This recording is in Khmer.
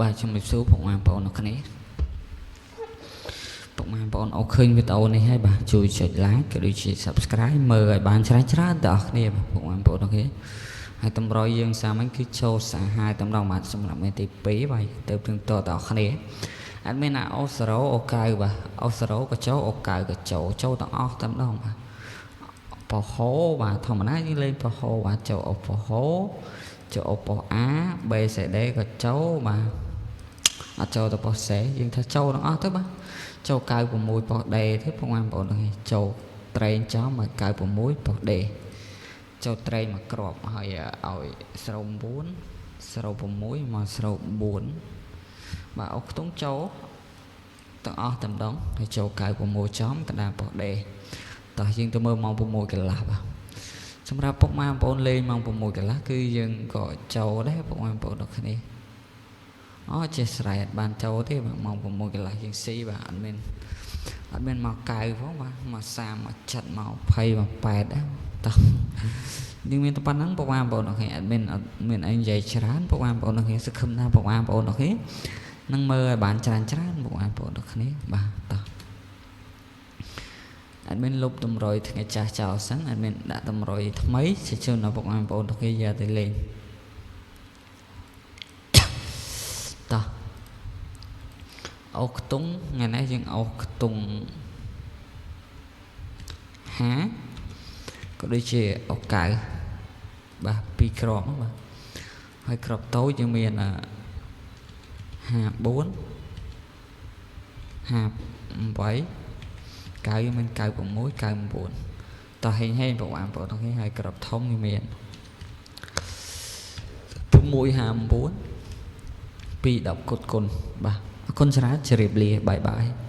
បាទជំរាបសួរពុកម៉ែបងប្អូនអរគ្នាពុកម៉ែបងប្អូនអូឃើញវីដេអូនេះហើយបាទជួយចុច like ក៏ដូចជា Subscribe មើលឲ្យបានច្រើនច្រើនទាំងអស់គ្នាបាទពុកម៉ែបងប្អូនអរគ្នាហើយតម្រុយយើងសាមញ្ញគឺចូលសាហាយតម្ដងបាទសម្រាប់ថ្ងៃទី2បាទទៅព្រឹងតតអស់គ្នាអត់មានអាអូ0អូ9បាទអូ0ក៏ចូលអូ9ក៏ចូលចូលទាំងអស់តែម្ដងបាទប៉ហោបាទធម្មតាយើងលេងប៉ហោបាទចូលអូប៉ហោចូលអូប៉ A B C D ក៏ចូលបាទអត់ចូលទៅប៉ុស្សេយើងថាចូលទាំងអស់ទៅបាទចូល96ប៉ុស្ D ទេពុកម៉ែបងប្អូនទាំងចូលត្រេងចំមក96ប៉ុស្ D ចូលត្រេងមកក្របហើយឲ្យស្រូវ9ស្រូវ6មកស្រូវ4បាទអុកខ្ទង់ចូលទាំងអស់តែម្ដងហើយចូល96ចំកណ្ដាលប៉ុស្ D តោះយើងទៅមើលម៉ោង6កន្លះបាទសម្រាប់ពុកម៉ែបងប្អូនលេងម៉ោង6កន្លះគឺយើងក៏ចូលដែរពុកម៉ែបងប្អូនដល់គ្នាអូចេះស្រ័យអត់បានចូលទេបាទម៉ោង6កន្លះយើងស៊ីបាទអត់មានអត់មានមក9ផងបាទមក30មក7មក20មក8ដែរតោះយើងមានតែប៉ុណ្្នឹងពុកម៉ែបងប្អូនអរគ្នាអត់មានអត់មានអីនិយាយច្រើនពុកម៉ែបងប្អូនអរគ្នាសង្ឃឹមថាពុកម៉ែបងប្អូនអរគ្នានឹងមើលឲ្យបានច្រើនច្រើនពុកម៉ែបងប្អូនអរគ្នាបាទតោះអត់មានលុបតម្រុយថ្ងៃចាស់ចោលសិនអត់មានដាក់តម្រុយថ្មីជាជូនដល់ពុកម៉ែបងប្អូនទាំងគេយកទៅលេងតោះអូសខ្ទង់ថ្ងៃនេះយើងអូសខ្ទង់50ក៏ដូចជាអូកៅបាទពីរគ្រាប់បាទហើយគ្រាប់តូចយើងមាន54 58 9យើងមាន96 99តោះហេងហេងបងប្អូនទាំងគ្នាហើយក្របធំយើងមាន659 2 10គុតគុណបាទអរគុណច្រើនជម្រាបលាបាយបាយ។